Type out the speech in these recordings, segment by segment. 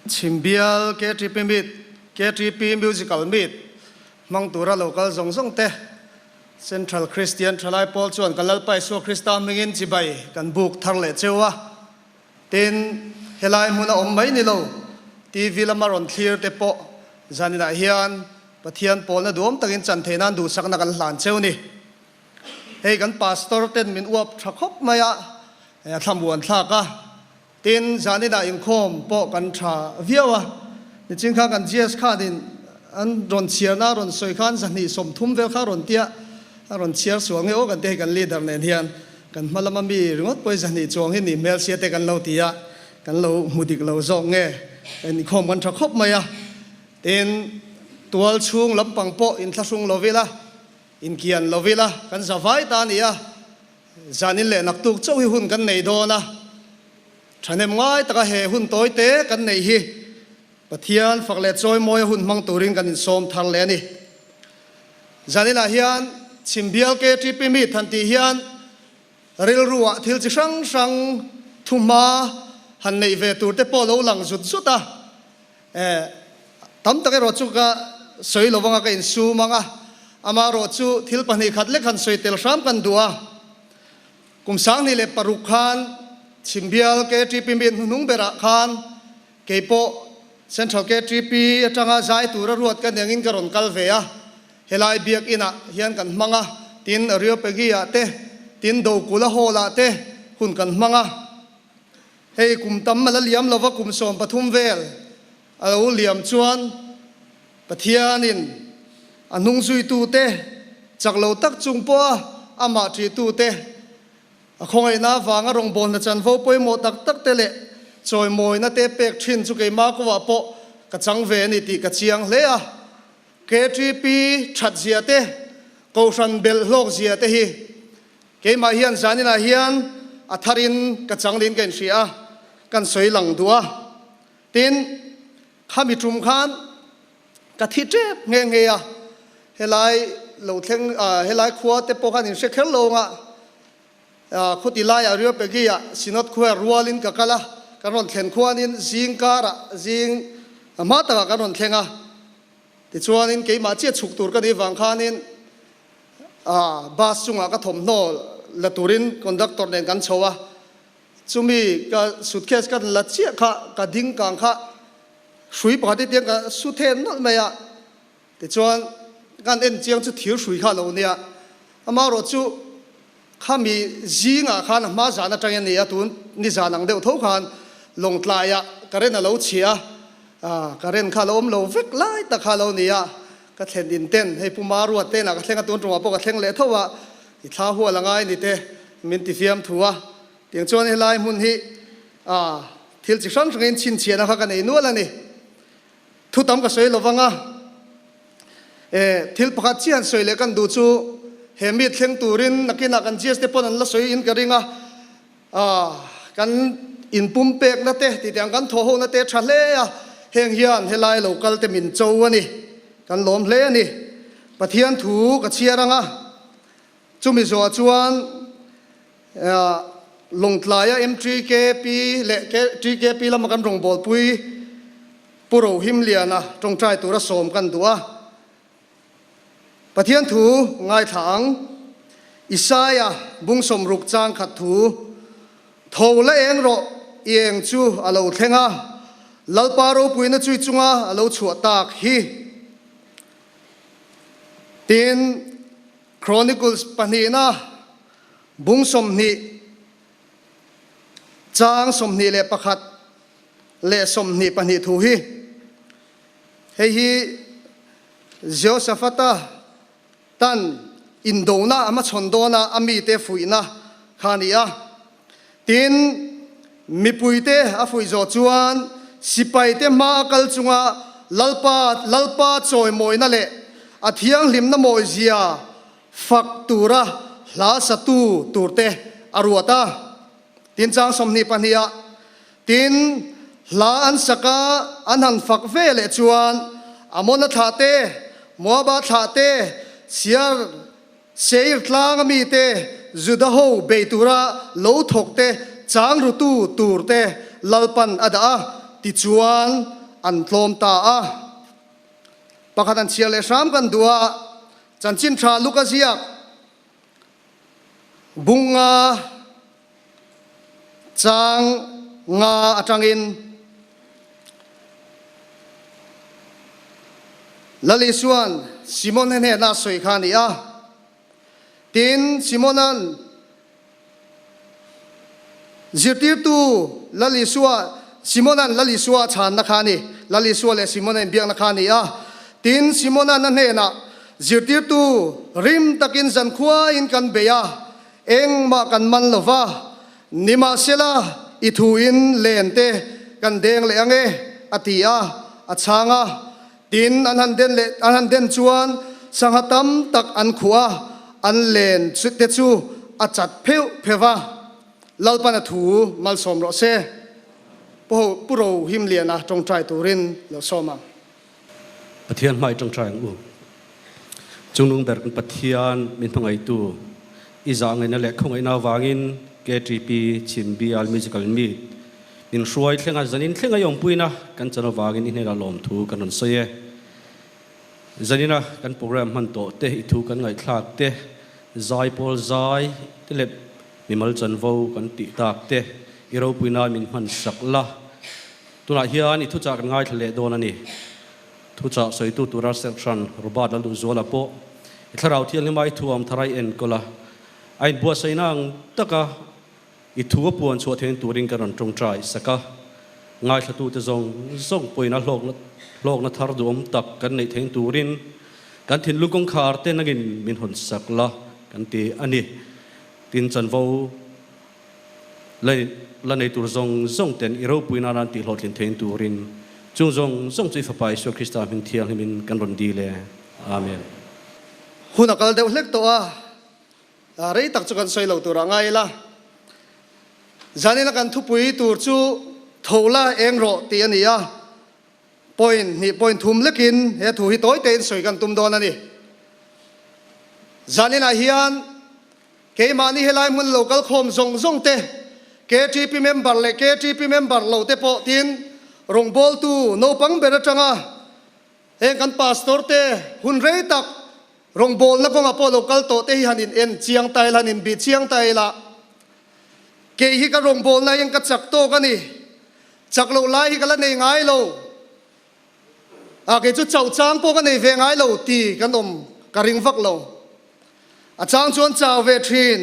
Chhimbial KTP Meet, KTP Musical Meet, hmang tura lo kal zawng zawng te, Central Kristian Thalai Pawl chuan kan Lalpa Isua Krista hmingin chibai kan buk thar leh cheu a. Tin, helai hmuna awm mai ni lo, TV lama rawn thlir te pawh zaninah hian Pathian pawlna duhawm takin chan theih nan duhsakna kan hlan cheu ni. Hei kan Pastor ten min uap tha khawp mai a, a thlamuan thlak a. Tin, zaninah inkhawm pawh kan tha viau a, nichin khan kan GS khanin an rawn chhiarna a rawn sawi khan zahnih 30 vel kha a rawn tia, a rawn chhiar sual nge aw kan ti hei kan leader nen hian kan hma lama mi ringawt pawhin zahnih chuang hi nih hmel sia te kan lo ti a, kan lo hmu dik lo zawk nge inkhawm kan tha khawp mai a. Tin, tual chhung lampang pawh inthlahrung lo ila, inkian lo ila kan za vai ta a ni a. Zanin leh naktuk chauh hi hun kan nei dawn a, thahnem ngai taka he hun tawi te kan neih hi Pathian fak leh chawimawia hun hmang turin kan insawm thar leh a ni. Zaninah hian Chhimbial KTP Meet han tih hian rilruah thil chi hrang hrang thuhma han neih ve tur te pawh lo lang zut zut a. Eh, tam tak erawh chu ka sawi lo vanga ka insum ang a, amaherawh chu thil 2 khat lek han sawi tel hram kan duh a. Kum 2006 khan Chhimbial KTP mi hnuhnung berah khan kei pawh Central KTP atanga zai tura ruat ka niangin ka rawn kal ve a, helai biakinah hian kan hmang a, tin Areopagi-ah te, tin Dokula Hall-ah te hun kan hmang a. Hei kum tam a la liam lova kum 13 vel a lo liam chuan Pathianin a hnungzuitute chak lo tak chung pawha amah ṭihtute a khawngaihna avanga rawngbawlna chanvo pawimawh tak tak te leh chawimawina te pek ṭhin chu keimah kovah pawh ka chang ve a ni tih ka chiang hle a. KTP ṭhat zia te, Kohhran belh hlawk zia te hi Keimah hian zaninah hian a tharin ka changlin ka inhria a, kan sawi lang duh a. Tin, khami tum khan ka thi tep nghe nghe a, helai lo thleng, helai khua te pawh khan inhre kher lo anga, khuti laiah Areopagi-ah Synod Khuair rualin ka kal a, kan rawn thlen khuanin zing karah zing hma takah kan rawn thleng a. Tichuanin keimah chiah chhuk tur ka nih vang khanin A bus chungah ka thawmhnaw la turin conductor nen kan chho a, chumi ka suitcase ka la chiah kha ka ding kang kha hrui pakhat hi tiang ka su then nawlh mai a, tichuan kan en chiang chu thir hrui kha a lo nia, amaherawh chu khami zingah khan a hma zan atangin a ni a, tun nizan ang deuh tho khan Lawngtlaiah current a lo chhia a, current kha a lo awm lo vek lai tak kha a lo ni a. Ka thlen in ten hei Pu Maruat te inah ka thleng a, tun tumah pawh ka thleng leh tho a, i thla hual a ngai ni te min ti fiam thu a. Tiang chuan helai hmun hi ah thil chi hrang hrangin chhinchhiahna kha ka nei nual a ni. Thu tam ka sawi lo vang a, eh thil pakhat chiah han sawi leh kan duh chu he mi thleng turin nakinah kan GS te pawn an la sawi in ka ring a, ah kan inpumpekna te tih tiang kan thawh hona te tha hle a, heng hian helai lo kal te min cho a ni, kan lawm hle a ni. Pathian thu ka chhiar ang a, chumi zawhah chuan Lawngtlaia MTKP leh TKP lama kan rawngbawlpui Pu Rohimliana tawngtai tura sawm kan duh a. Pathian thu ngaithla ang. Isaia bung 60 chang khat thu, Tho la eng rawh, i eng chu a lo thleng a, Lalpa ropuina chui chunga a lo chhuah tak hi. Tin, Chronicles pahnihna bung 20 chang 21 leh 22 thu hi. Hei hi Jehoshaphat-a tan indona a hmachhawn dawna a mite fuihna kha a ni a. Tin, mipuite a fuih zawh chuan sipaite hma a kal chunga Lalpa, Lalpa chawimawina leh a thianghlimna mawizia fak tura hla satu turte a ruat a. Tin, chang 22 ah, Tin, hla an sak a, an han fak ve leh chuan Amona thlah te, Moaba thlah te, Siar, Seir tlang a mi te, Juda ho bei tura lo thawk te, chang rutu tur te Lalpan a dah a. Tichuan, an tlawm ta a. Pakhat an chhiar leh hram kan duh a, Chanchin Tha Luka ziak bunga chang nga atangin Lal Isua'n Simon hnenah a sawi kha a ni a. Tin, Simona'n Zirtirtu Lal Isua, Simona'n Lal Isua a chhanna kha a ni. Lal Isua leh Simona inbiakna kha a ni a. Tin, Simona'n a hnenah, Zirtirtu, rim takin zankhuain kan bei a, engmah kan man lo va, nimahsela i thuin len te kan deng leh ang e, a ti a, a chhang a. Tin, an han den leh an han den chuan sangha tam tak an khuh a, an len te chu a chat pheuh pheuh a. Lalpan a thu malsawm rawh se. Pu Ho Pu Rohimliana tawngtai turin lo sawm ang. Pathian hmai tawngtai ang u. Chungnung ber kan Pathian min hmangaihtu i zah ngaihna leh khawngaihna avangin KTP Chhim Bial Musical Meet Min hruai thlenga zanin thlenga i awmpuina kan chan avangin i hnenah lawmthu kan rawn sawi e. Zanina kan program hman tawh te, i thu kan ngaihthlak te, zai pawl zai te leh mimal chanvo kan tih tak te i ropui nan min hman sak la. Tunah hian i thuchah kan ngaithla leh dawn a ni. Thuchah sawitu tura Serhsran Robert Lalduhzuala pawh i thlarau thianghlim a i thuam thar a i enkawl a, a inbuatsaihna ang taka I thu a puan chhuah thein turin ka rawn tawngtai sak a, ngaithlatute zawng zawng pawhin a hlawkna hlawkna thar duhawm tak kan neih thein turin kan thinlung kawngkhar te nangin min hawn sak la kan ti a ni. Tin, chanvo la la nei tur zawng zawng ten i ropui nana an tih hlawhtlin thein turin chung zawng zawng chu i Fapa Isua Krista hming thianghlimin kan rawn dil e. Amen. Hun a kal deuh hlek tawh a. Rei tak chu kan sawi lo tur a ngai ila, zanina kan thupui tur chu tho la eng rawh tih a ni a, point hnih point thum lekin he thu hi tawi tein sawi kan tum dawn a ni. Zaninah hian keimahni helai hmun lo kal khawm zawng zawng te, KTP member leh KTP member lo te pawh tin rawngbawltu naupang ber atanga Heng kan pastor te hun rei tak rawngbawlna kawngah pawh lo kal tawh te hi han in en chiang ta ila, han in bih chiang ta ila, kei hi ka rawngbawlna hian ka chak tawk a ni, chak loh lai hi ka la nei ngai lo, ah kei chu chauh chang pawh ka nei ve ngai lo ti kan awm ka ring vak lo. A chang chuan chau ve thin,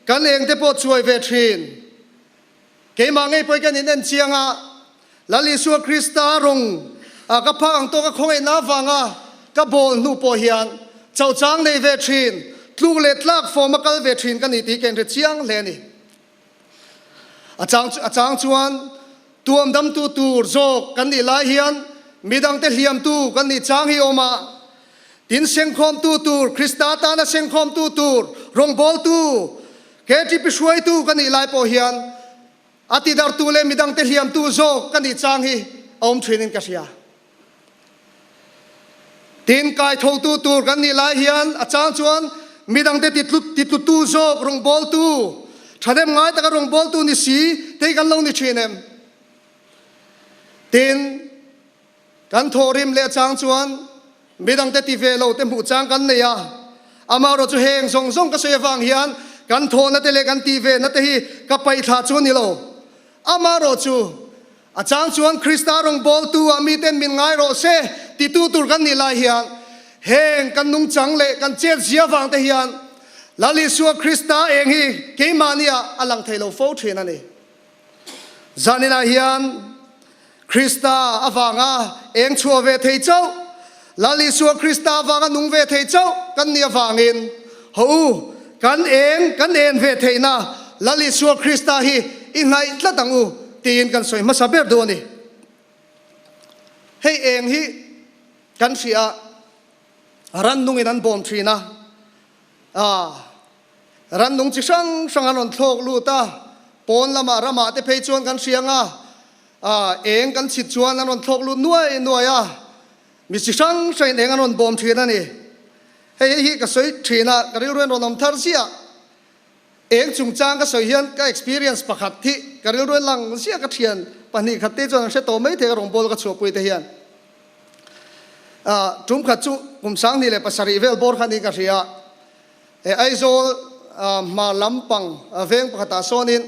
kan eng te pawh chuai ve thin. Keimah ngei pawh hi kan in en chiang a, Lal Isua Krista rawng a ka phak ang tawk a khawngaihna avanga ka bawl hnu pawh hian chauchang nei ve thin, tluk leh tlak fawm a kal ve thin ka ni tih ka inhre chiang hle a ni. A chang a chang chuan tuam damtu tur zawk kan nih lai hian midangte hliamtu kan nih chang hi awm a, tin sengkhawmtu tur, Krista tana sengkhawmtu tur, rawngbawltu, KTP hruaitu ka nih lai pawh hian a tidartu leh midangte hliamtu zawk ka nih chang hi a awm thinin ka hria. Tin, kaithotu tur kan nih lai hian a chang chuan midangte titlutu zawk rawngbawltu, thahnem ngai taka rawngbawltu ni si te hi kan lo ni thin em? Tin, Kan thawhrim leh chang chuan midangte ti ve lo te hmuh chang kan nei a, amaherawh chu heng zawng zawng ka sawi avang hian kan thawhna te leh kan tih ve na te hi ka paih thla chu a ni lo. Amaherawh chu a chang chuan Krista rawngbawltu ah miten min ngai rawh se titu tur kan nih lai hian heng kan nungchang leh kan chet zia avang te hian Lal Isua Krista eng hi keimahni ah a lang thei lo fo thin a ni. Zaninah hian Krista avanga eng chhuah ve thei chauh, Lal Isua Krista avanga nung ve thei chauh kan nih avangin haw u, kan eng kan en ve theihna Lal Isua Krista hi i hnaih tlat ang u tiin kan sawi hmasa ber duh a ni. Hei eng hi kan hria a, rannungin an bawm thin a, Rannung chi hrang hrang an rawn thlawk lut a, pawn lamah ramah te phei chuan kan hria anga, eng kan chhit chuan an rawn thlawk lut nuai nuai a, mi chi hrang hrangin eng an rawn bawm thin a ni. Hei hei hi ka sawi thin a, ka rilru in rawn awm thar ziah. Eng chungchang ka sawi hian ka experience pakhat hi ka rilru a lang ziah ka thian pahnih khat te chuan an hre tawh mai thei ka rawngbâwl ka chhuahpui te hian. Tum khat chu kum 2007 vel bawr kha niin ka hria. He Aizawl hma lampang veng pakhatah sawnin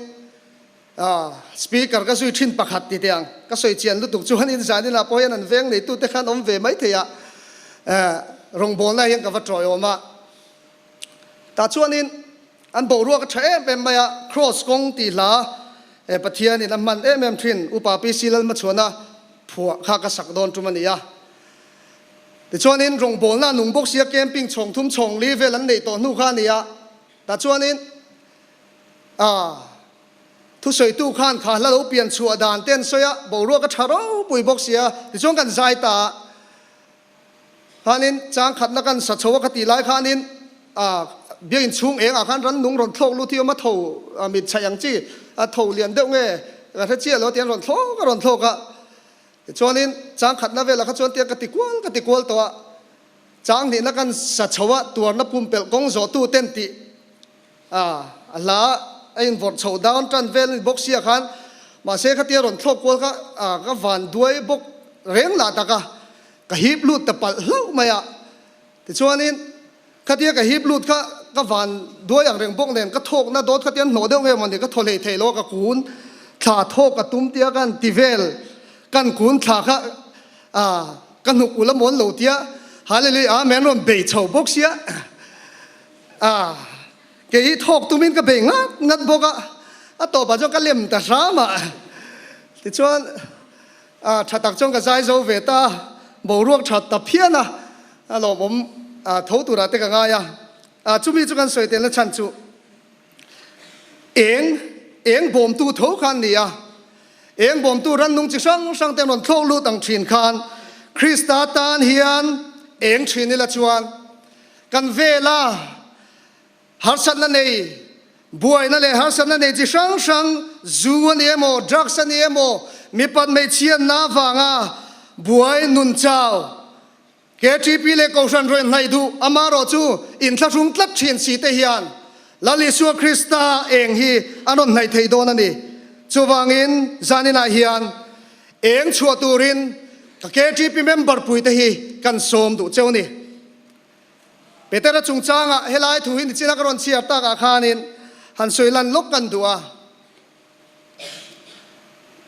Speaker ka zui thin pakhat ti teh ang. Ka sawi chian lutuk chuan in zan inah pawh hian an veng neitute khan awm ve mai thei a, rawngbawlna hian ka va tawiawm a. Tah chuanin an boruak a tha em em mai a, Kraws kawng tih hla Pathianin a hman em em thin Upa PC Lalhmachhuana phuah kha ka sak dawn tum a ni a. Tichuanin rawngbawlna a nung bawk sia camping chhawng thum chhawng li vel an neih tawh hnu kha a ni a. Tah chuanin a thusawitu khan kha hla lo pian chhuah dan te an sawi a, boruak a tha ropui bawk sia tichuan kan zai ta a. Khanin chang khatna kan sa chho a ka tih lai khanin a biakin chhung engah khan rannung rawn thlawk lut hi awm a, tho mit chhaih ang chi a tho lian deuh nge ka hre chiah lo tiang rawn thlawk a rawn thlawk a. Tichuanin chang khatna velah kha chuan tiang ka ti kual ka ti kual tawh a, chang hnihna kan sa chho a tuarna pumpelh kawng zawh tu ten tih a a hla a invawrh chho down tan vel a ni bawk sia khan mahse khatia rawn thlawk kual kha a ka van duai bawk reng lah tak a ka hip lut ta palh hlauh mai a tichuanin khatia ka hip lut kha ka van duai ang reng bawk nen ka thawkna dawt khatia an hnawh deuh nge mawni ka thaw hlei thei lo a ka kun thla thawk ka tum tia kan ti vel kan kun thla kha a ka hnuk ul a mawn lo tia hallelujah amen rawn bei chho bawk sia. A, kei hi thawk tumin ka bei ngat ngat bawk a, a tawpah chuan ka lem ta hram a. Tichuan, a, tha tak chuan ka zai zo ve ta a, boruak tha ta phian a, a lawmawm a, tho turah te ka ngai a. A, chumi chu kan sawi telna chhan chu eng, eng bawmtu tho kha an ni a, eng bawmtu rannung chi hrang hrang te an rawn thlawk lut ang thin khan Krista tan hian eng thin ila chuan Kan vela harsatna nei, buaina leh harsatna nei chi hrang hrang, zu a ni emaw, drugs a ni emaw, mipat hmeichhiatna avanga buai nun chau, KTP leh Kohhran rawn hnaih duh amarawh chu inthlahrung tlat thin si te hian Lal Isua Krista eng hi an rawn hnaih thei dawn a ni. Chuvangin zaninah hian eng chhuah turin ka KTP member puite hi kan sawm duh cheu a ni. Petera chungchangah helai thu hi nichina ka rawn chhiar takah khanin han sawi lan lawk kan duh a.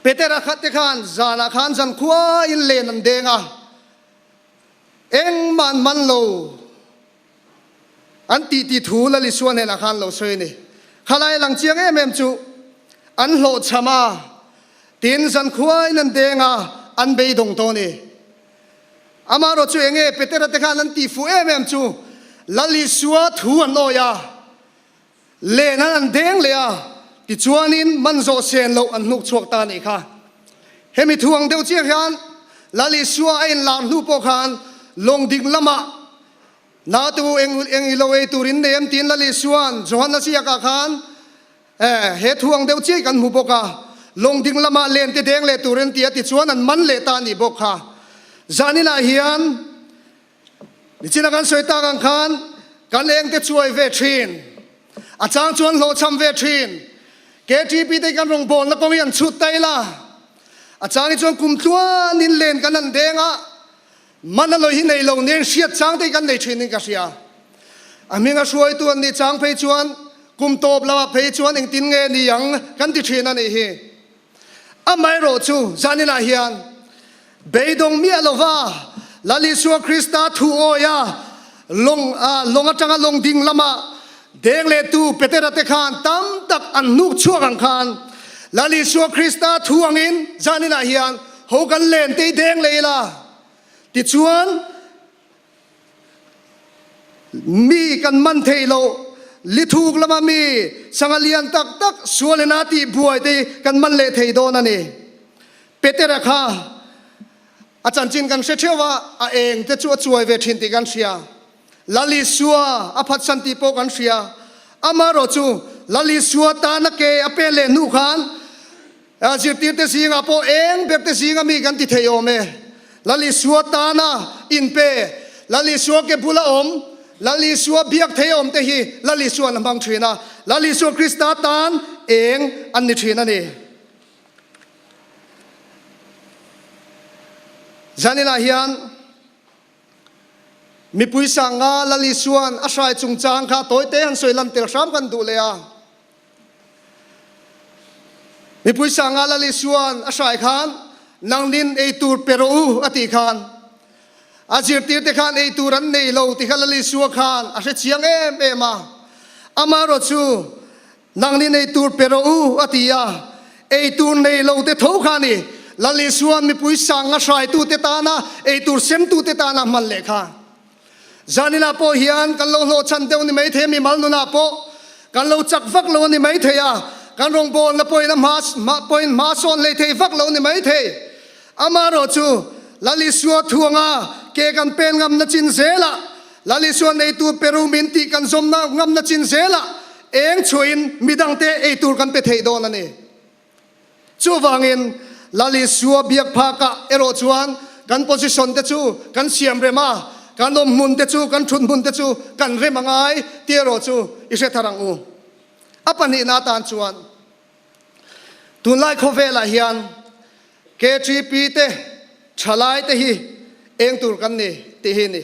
Petera khat te khan zanah khan zankhuain len an deng a, engmah an man lo an tih tih thu Lal Isua hnenah khan lo sawi a ni. Khalai lang chiang em em chu an hlawhchham a, tin zankhuain an deng a, an beidawng tawh a ni. Amaherawh chu enge Petera te khan an tih fuh em em chu Lal Isua thu an awi a, len an an deng leh a, tichuanin man zawh sen loh an hnuk chhuak ta a nih kha. Hemi thu ang deuh chiah hian Lal Isua a inlar hnu pawh khan lawng ding lamah Natu eng eng i lo ei tur in nei em tiin Lal Isua'n Johana ziakah khan He thu ang deuh chiah kan hmu bawk a, lawng ding lamah len te deng leh tur an ti a tichuan an man leh ta a nih bawk kha. Zaninah hian nichina kan sawi tak ang khan kan eng te chuai ve thin, a chang chuan hlawhchham ve thin. KTP te kan rawngbawlna kawng hi an chhut ta ila, a chang hi chuan kum tluanin len kan han deng a, Man a lawi hi nei lo nen hriat chang te hi kan nei thin in ka hria. A hming a hruaitu an nih chang phei chuan kum tawp lamah phei chuan engtin nge ni ang kan ti thin a nih hi. Amaherawh chu zaninah hian beidawng miah lova Lal Isua Krista thu awia lawng lawng atanga lawng ding lama deng lehtu Petera te khan tam tak an hnuk chhuak ang khan Lal Isua Krista thu angin zaninah hian Ho kan len te i deng leh ila tichuan mi kan man theih loh lithuk lama mi sanga lian tak tak sual ina tih buai te kan man leh thei dawn a ni. Petera kha a chanchin kan hre theuh a, a eng te chu a chuai ve thin tih kan hria. Lal Isua a phatsan tih pawh kan hria. Amaherawh chu Lal Isua tana ke a pen leh hnu khan Zirtirte zingah pawh eng berte zinga mi kan ti thei awm e. Lal Isua tana inpe, Lal Isua ke bula awm, Lal Isua biak thei awm te hi Lal Isua'n a hmang thin a. Lal Isua Krista tan eng an ni thin a ni. Zaninah hian mipui sanga Lal Isuan a hrai chungchang kha tawite han sawi lan tel hram kan duh leh a. Mipui sanga Lal Isuan a hrai khan nangnin ei tur pe rawh u a tih khan a zirtirte khan ei tur an nei lo tih kha Lal Isua khan a hre chiang em em a. Amaherawh chu Nangni nei tur pe rawh u, a ti a. Ei tur nei lo te tho kha a ni. Lal Isua'n mipui sanga hraitute tana ei tur semtute tana hman leh kha. Zaninah pawh hian kan lo hlawhchhan deuh ni maithei a, mimal nunah pawh kan lo chak vak lo a ni maithei a, kan rawngbawlna pawhin a hma pawhin hma sawn hlei thei vak lo ni maithei. Amaherawh chu Lal Isua thuanga ke kan pen ngamna chin zelah, Lal Isua neitu Peru min tih kan zawmna ngamna chin zelah eng chhuahin midangte ei tur kan pe thei dawn a ni. Chuvangin Lal Isua biak phakah erawh chuan kan position te chu kan siam rem a, kan awm hmun te chu, kan thut hmun te chu kan rem a ngai tih erawh chu i hre thar ang u. A pahnihna atan chuan Tunlai khawvelah hian KTP te thalai te hi eng tur kan ni tih hi ni.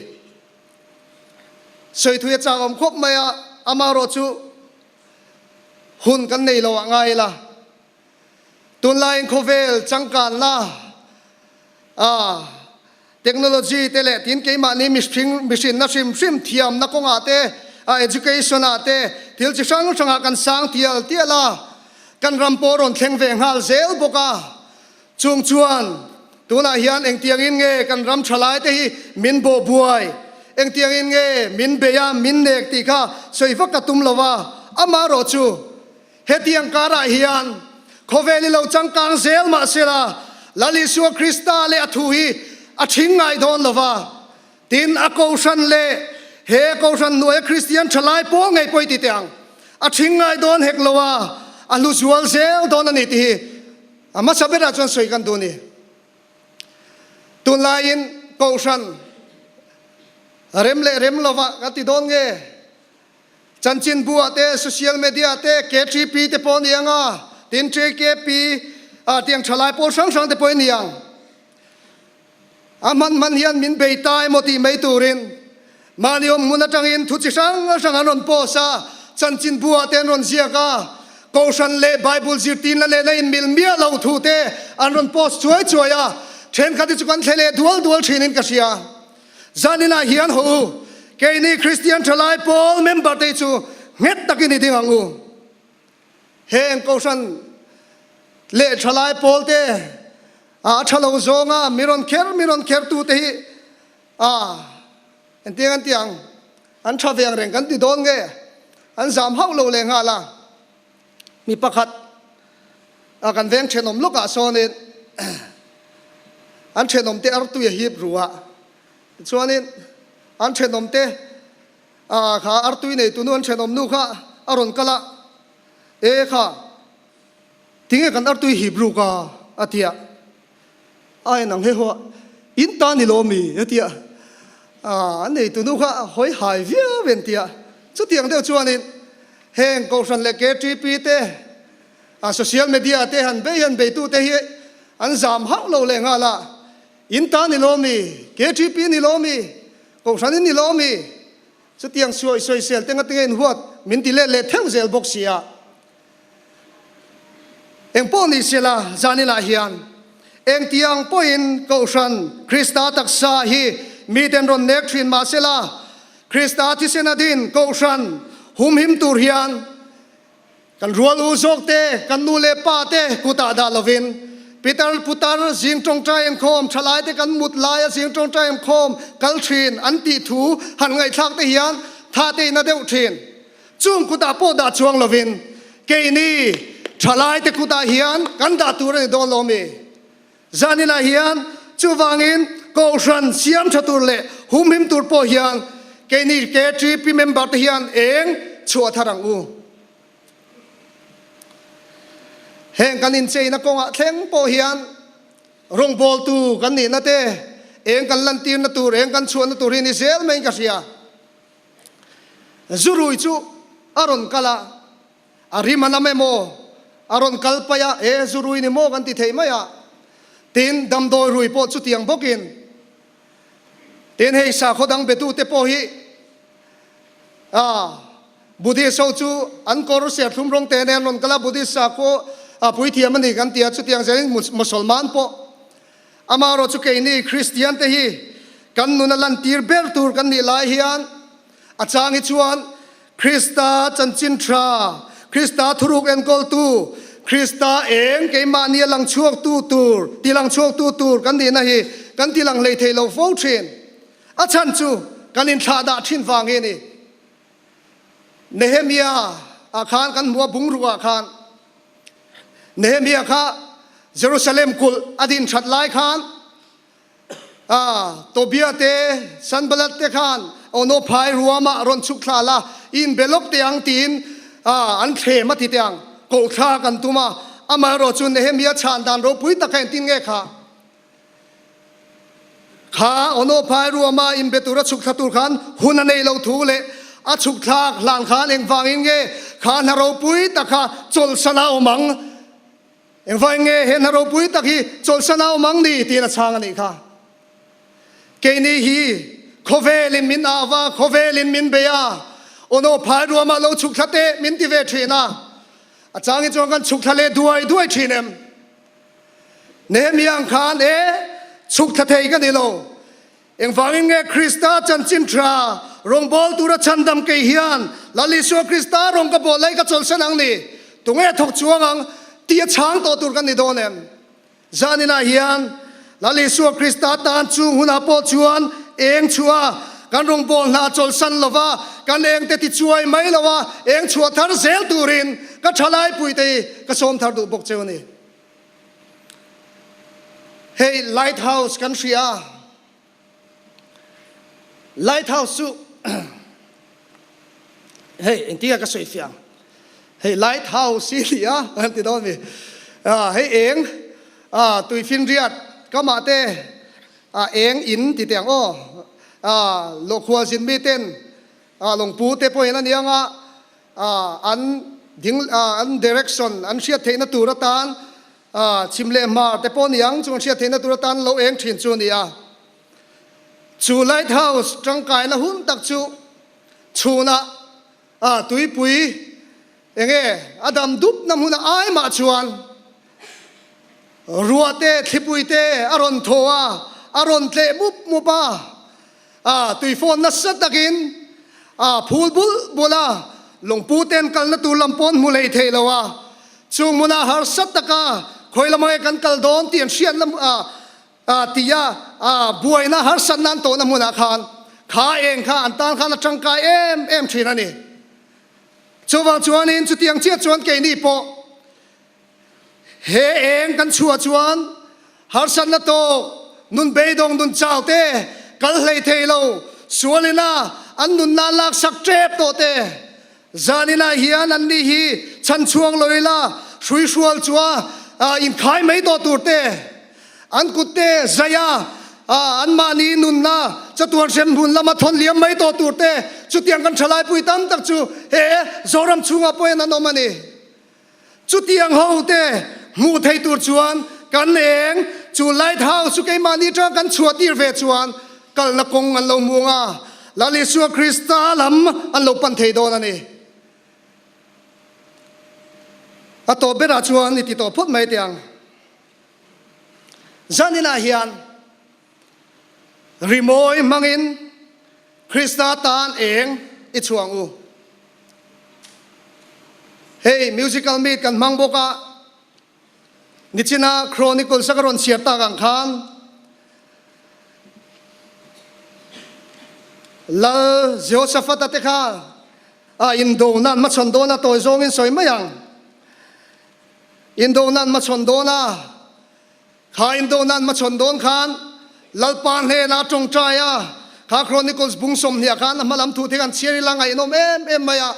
Sawi thui a chak awm khawp mai a, amaherawh chu hun kan nei lo ah ngai ila. Tunlaiin khawvel changkanna a Technology te leh tin keimahni mihring mihrinna hrim hrim thiamna kawngah te, a education ah te thil chi hrang hrangah kan sang tial tial a, kan ram pawh rawn thleng ve nghal zel bawk a. Chung chuan tunah hian engtiangin nge kan ram thalai te hi min bawh buai, engtiangin nge min bei a, min nek tih kha sawi vak ka tum lo a, amaherawh chu Hetiang karah hian khawvel i lo changkang zel mahsela Lal Isua Krista leh a thu hi a thing ngai dawn lo va, tin a kohhran leh he kohhran hnuaia Kristian thalai pawl ngei pawh i ti teh ang, a thing ngai dawn hek lo a, a hlu zual zel dawn a ni tih hi a hmasa berah chuan sawi kan duh a ni. Tunlaiin kohhran rem leh rem lovah kan ti dawn nge? Chanchinbu ah te, social media ah te, KTP te pawh a ni ang a, tin TKP ah tiang thalai pawl hrang hrang te pawh a ni ang. A hman hman hian min bei ta emaw tih mai turin mahni awm hmun atangin thu chi hrang hrang an rawn post a, chanchinbu ah te an rawn ziak a, Kohhran leh Bible zirtirna lehna inmil miah lo thu te an rawn post chuai chuai a, thenkhat hi chu kan thle leh dual dual thinin ka hria. Zaninah hian haw u, keini Kristian thalai pawl member te hi chu nghet takin i ding ang u. Heng Kohhran leh thalai pawl te a tha lo zawnga mi rawn kher mi rawn kher tu te hi a engtiang an ti ang, an tha ve ang reng kan ti dawn nge, an zam hauh lo leh nghal a. Mi pakhat a kan veng thenawm lawkah sawnin an thenawm te artui a hip ru a, tichuanin an thenawm te a kha artui nei tunu an thenawm nu kha a rawn kal a, E kha, tinge kan artui hip ruk a? a ti a, a en ang he haw a, In ta ni lo mi? a ti a, an nei tunu kha a hawi hai viau en ti a, chutiang deuh chuanin heng Kohhran leh KTP te A social media te han bei han beitute hi an zam hauh lo leh nghal a, in ta ni lo mi, KTP ni lo mi, Kohhran in ni lo mi, chutiang sawi sawisel te ngatinge in huat min ti let leh theuh zel bawk si a. Engpawh ni sela zaninah hian engtiang pawhin Kohhran Krista taksa hi miten rawn nek thin mahsela Krista thisen a din Kohhran humhim tur hian Kan rual u zawk te, kan nu leh pa te kutah dah lovin Pitar putar zing tawngtai inkhawm, thalai te kan mut laia zing tawngtai inkhawm kal thin an tih thu han ngaihthlak te hian tha te in a deuh thin. Chung kutah pawh dah chuang lovin keini thalai te kutah hian kan dah tur a ni dawn lo mi? Zaninah hian chuvangin Kohhran siam tha tur leh humhim tur pawh hian keini KTP member te hian eng chhuah thar ang u. Heng kan incheina kawngah thleng pawh hian rawngbawltu kan nihna te, eng kan lantirna tur, eng kan chhuahna tur hi ni zel maiin ka hria. Zurui chu a rawn kal a. A rim a nam emaw, a rawn kal paih a, e zu rui ni maw kan ti thei mai a. Tin, damdawi rui pawh chutiang bawkin. Tin, hei sakhaw dang betute pawh hi a Buddhist ho chu an kawr serthlum rawng te nen rawn kal a, Buddhist sakhaw a puithiam a ni kan ti a, chutiang zelin Mosolman pawh. Amaherawh chu keini Kristian te hi kan nun a lantir ber tur kan nih lai hian a chang hi chuan Krista chanchin tha, Krista thuruk enkawltu, Krista eng keimahni a lang chhuaktu tur, ti lang chhuaktu tur kan nihna hi kan ti lang hlei thei lo fo thin. A chhan chu kan inthlahdah thin vang hi a ni. Nehemia ah khan kan hmu a, bungruk ah khan Nehemia kha Jerusalem kulh a din that lai khan a Tobia te Sanballat te khan Ono phai ruama rawn chhuk thla la in be lawk teh ang tiin a an thlem a ti teh ang koh thlak an tum a amaherawh chu Nehemia chhan dan ropui tak kha engtin nge kha Kha Ono phai ruama inbe tura chhuk thla tur khan hun a nei lo thu leh a chhuk thlak hlan khan engvangin nge kha hna ropui tak kha chawlhsan a awm ang? Engvangin nge he hna ropui tak hi chawlhsan a awm ang ni? tiin a chhang a nih kha. Keini hi khawvelin min ah va, khawvelin min bei a, Ono phai ruama lo chhuk thla teh min ti ve thin a, a changin chuan kan chhuk thla leh duai duai thin em? Nehemiah ang khan e chhuk thla thei ka ni lo. Engvangin nge Krista chanchin tha rawngbâwl tura chhandam kei hian Lal Isua Krista rawng ka bawh lai ka chawlhsan ang ni? Tunge thawk chuang ang tih a chhang tawh tur kan ni dawn em? Zaninah hian Lal Isua Krista tan chung hunah pawh chuan eng chhuah kan rawngbâwl hna chawlhsan lova kan engte tichuai mai loa eng chhuah thar zel turin ka thalaipuite hi ka sawm thar duh bawk cheu a ni. Hei lighthouse kan hria. Lighthouse chu hei engtinge ka sawi fiah ang. Hei lighthouse hi ni a kan ti dawn mi. Hei eng tuifinriat kamah te eng in ti teh ang aw. Lawhkhual zin mi ten lawngpu te pawhin a ni ang a. An ding an direction an hriat theihna tur atan chhim leh hmar te pawh niang chu an hriat theihna tur atan lo eng thin chu a ni a. Chu light house tangkaina hun tak chu chhunah tuipui enge a dam dup na hmunah ai mah chuan ruah te thlipui te a rawn thaw a, a rawn tleh mup mup a. A tuifawn nasa takin a phul bulh bulh a, lungpu ten kalna tur lam pawh an hmu hlei thei lo a. Chung hmunah harsa taka khawi lam ange kan kal dawn tih an hriatna a ti a, buaina harsatna an tawhna hmunah khan kha eng kha an tan khan a tangkai em em thin a ni. Chuvang chuanin chutiang chiah chuan keini pawh He eng kan chhuah chuan harsatna tawk, nun beidawng nun chau te, kal hlei thei lo, sualina an nunna laksak tep tawh te, zaninah hian anni hi chhan chhuak lo ila hruihrual chua inkhai mai tawh tur te, an kut te zaia anmahni nunna chatuan hremhmun lama thawn liam mai tawh tur te, chutiang kan thalaipui tam tak chu he Zoram chhungah pawhin an awm a ni. Chutiang ho te hmuh thei tur chuan kan eng chu light house chu keimahni atanga kan chhuah tir ve chuan kalna kawng an lo hmu ang a, Lal Isua Krista lam an lo pan thei dawn a ni. A tawp berah chuan i ti tawh phawt mai teh ang. Zaninah hian rimawi hmangin Krista tan eng i chhuang u. Hei musical meet kan hmang bawk a, nichina Chronicles a ka rawn chhiar tak ang khan Lal Jehoshaphat-a te kha a indo nan hmachhawn dawn a tawi zawngin sawi mai ang. Indo nan hmachhawn dawn a. Kha indawhna an hmachhawn dawn khan Lalpa hnenah a tawngtai a, kha Chronicles bung 20 khan a hma lam thu te khan chhiar ila ngaihnawm em em mai a.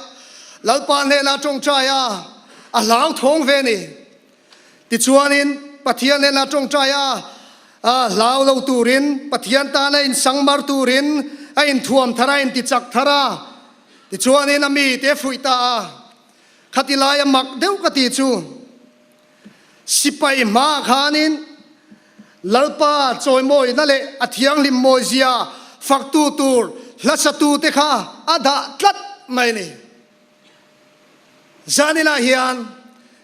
Lalpa hnenah a tawngtai a, a hlauthawng ve a ni. Tichuanin Pathian hnenah a tawngtai a, a hlau lo turin, Pathian tana insangmar turin a inthuam thar a, a intichak thar a. Tichuanin a mite a fuih ta a. Khati laia mak deuh ka tih chu sipai hmaah khanin Lalpa chawimawina leh a thianghlim mawizia faktu tur hlasatute kha a dah tlat mai a ni. Zaninah hian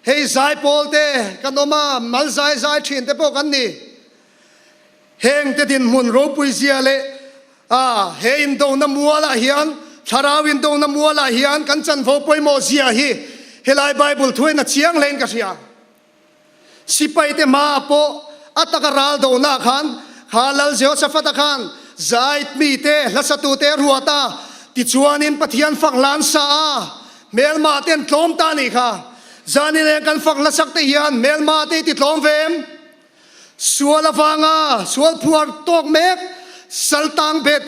hei zaipawl te kan awm a, mal zai zai thin te pawh kan ni. Heng te dinhmun ropui zia leh a he indona mualah hian thlarau indona mualah hian kan chanvo pawimawh zia hi helai Bible thuin a chiang hlein ka hria. Sipai te hmaah pawh a taka ral dohnaah khan kha Lal Jehoshaphat-a khan zait mite hlasatute a ruat a, tichuanin Pathian fak hlan sa a, hmelma te an tlawm ta a nih kha. Zanin eng kan fak hlasak te hian hmelma te i ti tlawm ve em? Sual avanga sual phuar tawk mek, sal tang bet,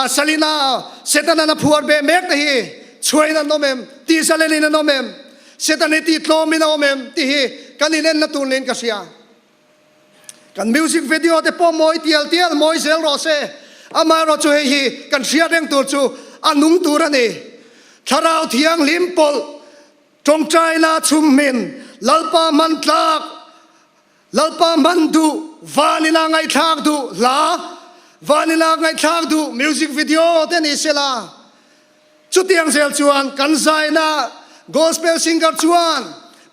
salina Setanan a phuar beh mek te hi chhuain an awm em? Tihzalenin an awm em? Setan hi tihtlawmin a awm em? Tih hi kan inenna tur niin ka hria. Kan music video te pawh mawi tial tial mawi zel rawh se. Amaherawh chu hei hi kan hriat reng tur chu a nung tur a ni. Thlarau Thianghlim pawlh tawngtaina chhumhmin Lalpa hman tlak Lalpa hman duh, van ina ngaihthlak duh hla, van ina ngaihthlak duh music video te ni sela. Chutiang zel chuan kan zaina gospel singer chuan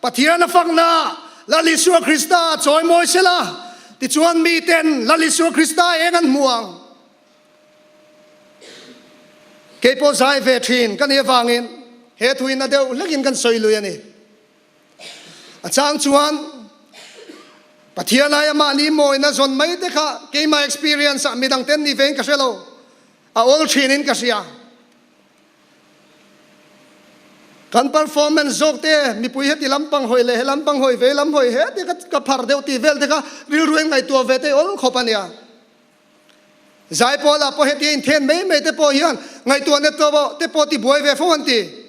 Pathian a fakna Lal Isua Krista a chawimawi sela, tichuan miten Lal Isua Krista eng an hmu ang. Keipawh zai ve thin ka nih avangin he thuin a deuh hlekin kan sawi lui a ni. A chang chuan Pathian aia mahni mawina zawn mai te kha keimah experience ah midang ten ni vein ka hre lo, a awl thin in ka hria. Kan performance zawk te mipui heti lampang hawi leh he lampang hawi vei lam hawi he te ka phar deuh tih vel te kha rilru in ngaihtuah ve te awl khawp a nia. Zaipawl ah pawh heti a inthen mai mai te pawh hian ngaihtuahna te pawh tibuai ve fo an ti.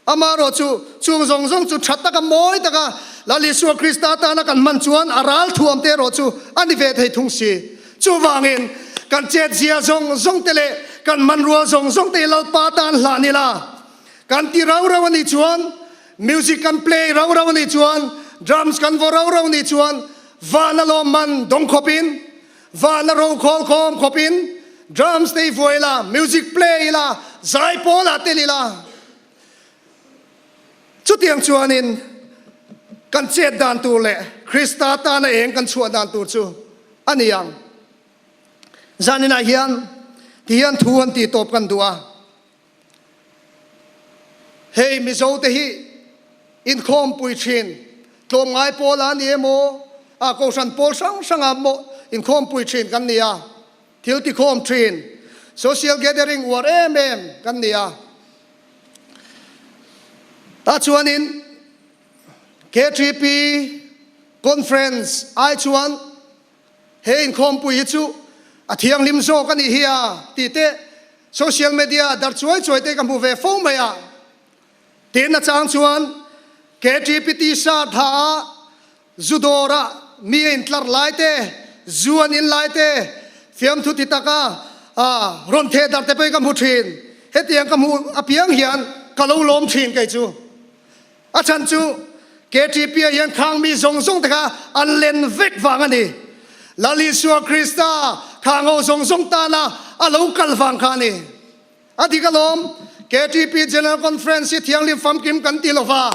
Amaherawh chu, chung zawng zawng chu tha taka mawi taka Lal Isua Krista tana kan hman chuan a ral thuam te erawh chu a ni ve thei thung si. Chuvangin, kan chetzia zawng zawng te leh kan hmanrua zawng zawng te hi Lalpa tan hlah ni la. Kan ti rau rau a nih chuan, music kan play rau rau a nih chuan, drums kan vaw rau rau a nih chuan, van a lawmman dawng khawpin, van a rokhawlkhawm khawpin drums te i vuai la, music play ila, zai pawlah tel ila. Chutiang chuanin kan chet dan tur leh Krista tana eng kan chhuah dan tur chu a ni ang. Zaninah hian ti hian thu han tih tawp kan duh a. Hei Mizo te hi inkhawmpui thin tlawmngai pawl a ni emaw a kohhran pawl hrang hranga maw inkhawmpui thin kan ni a, thil tikhawm thin, social gathering uar em em kan ni a. Tah chuanin KTP conference ai chuan He inkhawmpui hi chu a thianghlim zawk a nih hi a tih te social media ah darh chuai chuai te ka hmu ve fo mai a. Tin a chang chuan KTP t-shirt ha a zu dawr ah mi a intlar lai te, zu an in lai te, fiamthu ti taka rawn theh darh te pawh hi ka hmu thin. Hetiang ka hmuh apiang hian ka lo lawm thin kei chu. A chhan chu KTP ah hian khang mi zawng zawng te kha an len vek vang a ni. Lal Isua Krista khang ho zawng zawng tana a lo kal vang kha a ni. A dik alawm, KTP General Conference hi thianghlim famkim kan ti lova,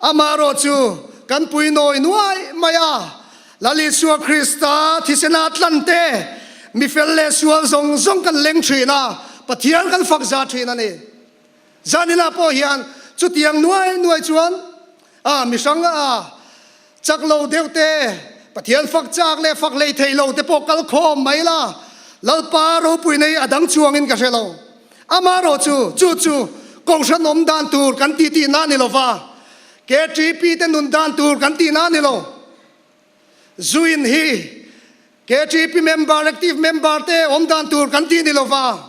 amaherawh chu kan pui nawi nuai mai a. Lal Isua Krista thisena tlan te, mi fel leh sual zawng zawng kan leng thin a, Pathian kan fak za thin a ni. Zanila pawh hian chutiang nuai nuai chuan a mihrang a chak lo deuh te, Pathian fak chak leh fak hlei thei lo te pawh kal khawm mai la, Lalpa ropui nei a dang chuangin ka hre lo. Amaherawh chu, chu chu Kohhran awm dan tur kan tih tihna a ni lo va, KTP te nun dan tur kan tihna a ni lo. Zuin hi KTP member, active member te awm dan tur kan tih ni lo va,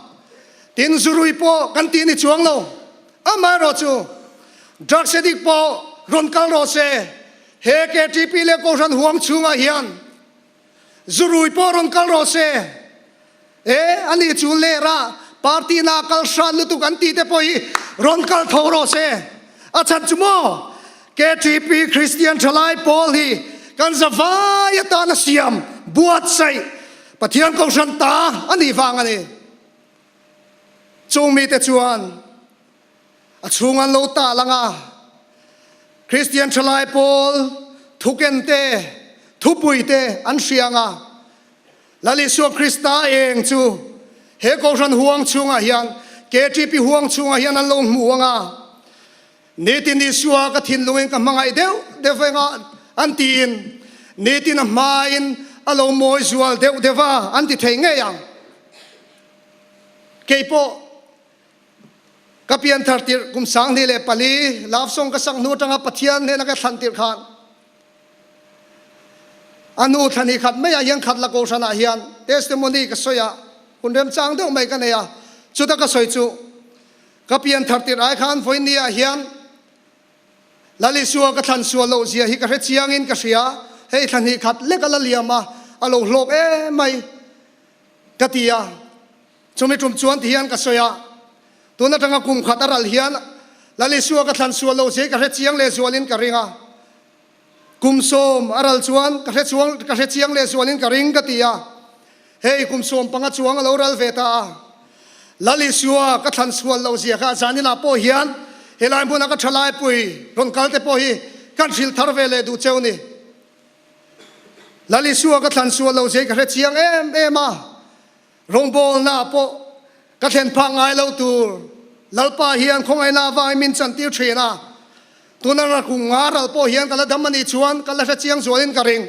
tin zurui pawh kan tih ni chuang lo. Amaherawh chu drugs addict pawh rawn kal rawh se, he KTP leh Kohhran huang chhungah hian zurui pawh rawn kal rawh se, e ani chu lera party na kal hran lutuk an tih te pawh hi rawn kal tho rawh se. A chhan chu maw KTP Kristian Thalai Pawl hi kan zavai atana siam buatsaih Pathian Kohhran ta a nih vang a ni. Chung mite chuan a chhung an lo tah lang a, Kristian Thalai Pawl thuken te, thupui te an hria ang a, Lal Isua Krista eng chu he Kohhran huang chhungah hian, KTP huang chhungah hian an lo hmu ang a, Nitin Isua ka thinlungin ka hmangaih deuh deuh veng a an tiin, nitin a hmain a lo mawi zual deuh deuh a an ti thei ngei ang. Keipawh ka pianthar tirh kum 2004 love song ka sak hnu atanga Pathian hnena ka thlan tirh khan a nu thla ni khat maiah hian khat la kohhranah hian testimony ka sawi a, hun remchang deuh mai ka nei a, chuta ka sawi chu ka pianthar tirh ai khan vawinia hian Lal Isua ka thlan sual loh zia hi ka hre chiangin ka hria, hei thla hnih khat lek a la liam a, a lo hlawk em mai ka ti a. Chumi tum chuan ti hian ka sawi a, tun atanga kum khat a ral hian Lal Isua ka thlan sual loh zia hi ka hre chiang leh zualin ka ring a, kum sawm a ral chuan ka hre chuang ka hre chiang leh zualin ka ring ka ti a, hei kum 15 chuang a lo ral ve ta a, Lal Isua ka thlan sual loh zia kha zaninah pawh hian helai hmuna ka thalaipui rawn kal te pawh hi kan hrilh thar ve leh duh cheu ni. Lal Isua ka thlan sual loh zia hi ka hre chiang em em a, Rawngbawlna pawh ka thlen phak ngai lo tur Lalpa hian khawngaihna avangin min chantir thin a, tuna rakum nga ral pawh hian ka la dam a nih chuan ka la hre chiang zualin ka ring.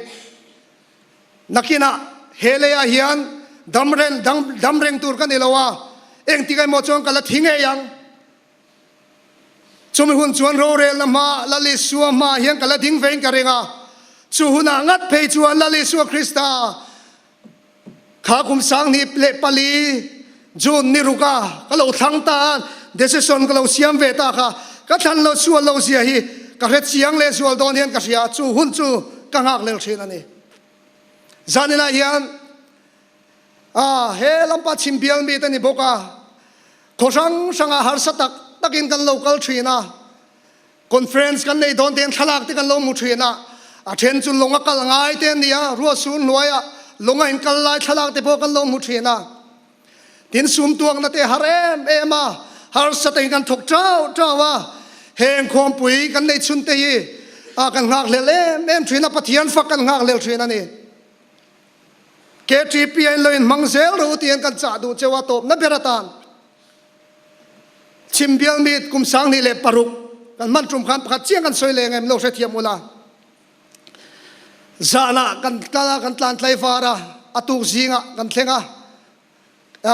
Nakinah he leiah hian dam reng dam reng tur ka ni lo a, engtik emaw chuan ka la thi ngei ang. Chumi hun chuan rorelna hma Lal Isua hmaah hian ka la ding vein ka ring a, chu hunah ngat phei chuan Lal Isua Krista Kha kum 2004 June ni ruka ka lo thlang ta a, decision ka lo siam ve ta kha ka thlan lo sual lo zia hi ka hre chiang leh zual dawn hian ka hria, chu hun chu ka nghak lel thin a ni. Zaninah hian a he lampa chhim bial mi te ni bawk a, khaw hrang hrangah harsa tak takin kan lo kal thin a, Conference kan nei dawn ten thlalak te kan lo hmu thin a, a then chu lawng a kal ngai te an ni a, ruah sur hnuaiah lawng a in kal lai thlalak te pawh kan lo hmu thin a. Tin sum tuakna te har em em a, harsa te in kan thawk tau tau a, heng khawmpui kan nei chhun te hi a kan nghakhlel em em thin a, Pathian fak kan nghakhlel thin a ni. KTP a in lo in hmang zel ro tiin kan chah duh cheu a tawpna ber atan. Chim bialmi kum 2006 kan hman tum khan pakhat chiang kan sawi leng em lo hrethiam ula. Zan ah kan kal a, kan tlan tlaivar a, a tuk zing ah kan thleng a,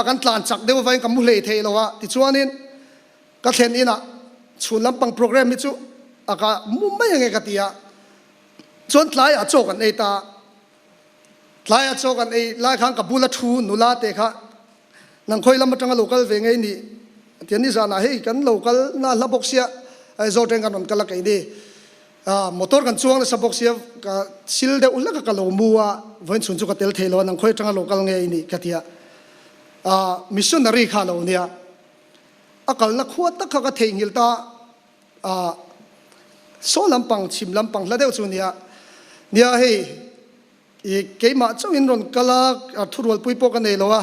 kan tlan chak deuh avangin ka mu hlei thei lo a, tichuanin ka thlen in ah chhun lampang program hi chu a ka mu mai ange ka ti a, chuan tlai ah chaw kan ei ta a, tlai ah chaw kan ei lai khan ka bula thu nula te kha Nang khawi lam atanga lo kal ve ngei nih tian ni zanah hei kan lo kal na hla bawk sia Aizawl teng kan rawn kal a kei ni motor kan chuang nasa bawk sia ka sil deuh hlek a ka lo mu a vawiin chhun chu ka tel thei lo a nang khawi atanga lo kal ngei nih ka tia missionary kha lo nia a kalna khua tak kha ka theihnghilh ta saw lampang chhim lampang hla deuh chu nia nia hei I keimah chauhin rawn kal a, thurualpui pawh ka nei lo a,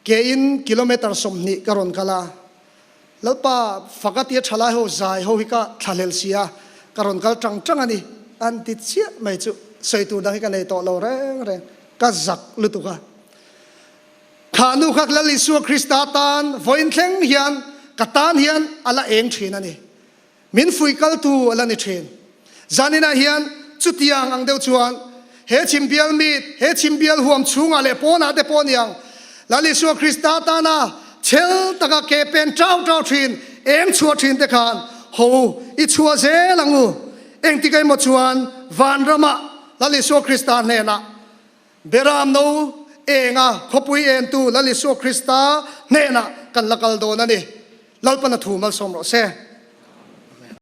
kein kilometre 20 ka rawn kal a, Lalpa faka tia thalai ho zai ho hi ka thlahlel si a, ka rawn kal tang tang a ni, an ti chiah mai chu sawi tur dang hi ka nei tawh lo reng reng, ka zak lutuk a. Kha nu kha Lal Isua Krista tan vawiin thleng hian ka tan hian a la eng thin a ni. Min fuih kaltu a la ni thin. Zaninah hian chutiang ang deuh chuan he chhimbial mit, he chhimbial huam chhungah leh pawnah te pawh niang Lal Isua Krista tana chhel taka ke pen tau tau thin, eng chhuah thin te khan ho i chhuah zel ang u. Engtik emaw chuan vanramah Lal Isua Krista hnenah Beram no enga khawpui entu Lal Isua Krista hnenah kan la kal dawn a ni. Lalpana thu malsawm rawh se.